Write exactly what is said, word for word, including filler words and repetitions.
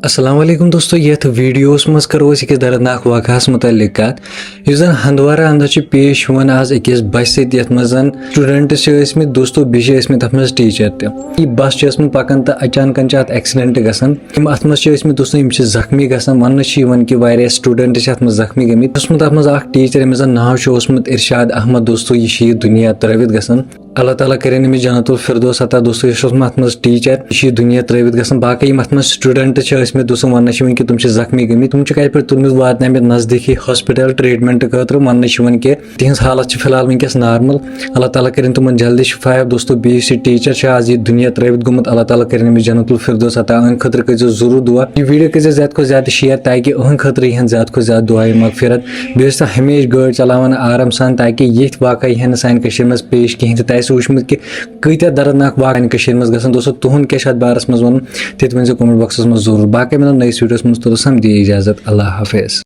السلام علیکم دوستو، یتھ ویڈیوس منٛز کرو أسۍ أکِس دردناک واقعس متعلق کتھ، یُس زن ہندوارہ اندر چھُ پیش یِوان آز أکِس بسہِ سۭتۍ، یتھ منٛز زن students چھِ ٲسمٕتۍ دوستو، بیٚیہِ چھِ ٲسمٕتۍ تتھ منٛز teacher تہِ۔ یہِ بس چھِ ٲسمٕژ پکان تہٕ اچانکن چھِ اتھ accident گژھان۔ یِم اتھ منٛز چھِ ٲسمٕتۍ دوستو، یِم چھِ زخمی گژھان۔ وننہٕ چھِ یِوان کہِ واریاہ student چھِ اتھ منٛز زخمی گٔمٕتۍ۔ اوسمُت اتھ منٛز اکھ teacher، أمِس زن ناو چھُ اوسمُت ارشاد احمد دوستو، یہِ چھُ یہِ دُنیا ترٲوِتھ گژھان۔ اللہ تعالیٰ کٔرِنۍ أمِس جنت الفردوس عطا۔ دوستو، یُس اوس مےٚ اَتھ منٛز teacher، یہِ چھُ یہِ دُنیا ترٲوِتھ گژھان۔ باقٕے یِم اَتھ منٛز student چھِ ٲسۍ مٕتۍ، دوستو، وَننہٕ چھِ یِوان کہِ تِم چھِ زخمی گٔمٕتۍ، تِم چھِکھ اَتہِ پٮ۪ٹھ تُلمٕتۍ واتنٲومٕتۍ نزدیٖکی hospital treatment خٲطرٕ۔ وَننہٕ چھِ یِوان کہِ تِہِنٛز حالت چھِ فی الحال وٕنکیٚس normal۔ اللہ تعالیٰ کٔرِنۍ تِمَن جلدی شفا یاب۔ دوستو، بیٚیہِ یُس یہِ teacher چھُ آز یہِ دُنیا ترٲوِتھ گوٚمُت، اللہ تعالیٰ کٔرِنۍ أمِس جنت الفردوس عطا۔ أہٕنٛدِ خٲطرٕ کٔرۍزیو ضروٗر دُعا۔ یہِ video کٔرۍزیو زیادٕ کھۄتہٕ زیادٕ share، تاکہِ أہٕنٛدِ خٲطرٕ یِہَن زیادٕ کھۄتہٕ زیادٕ دُعایہِ مغفرت۔ بیٚیہِ ٲسۍ ہمیشہِ گٲڑۍ چلاوان آرام سان، تاکہِ یِتھۍ واقعہٕ یِہن نہٕ سانہِ کٔشیٖرِ منٛز پیش کِہیٖنۍ تہِ۔ تۄہہِ آسِوٕ وٕچھمُت کہِ کۭتیٛاہ دردناک واقعہٕ سانہِ کٔشیٖرِ منٛز گژھان۔ دوستو، تُہُنٛد کیٛاہ چھُ اَتھ بارَس منٛز وَنُن، تہِ تہِ ؤنۍزیو comment boxَس منٛز ضروٗر۔ باقٕے مِلو نٔیِس videoَس منٛز، توٚتَس تام دِیِو اِجازت، اللہ حافظ۔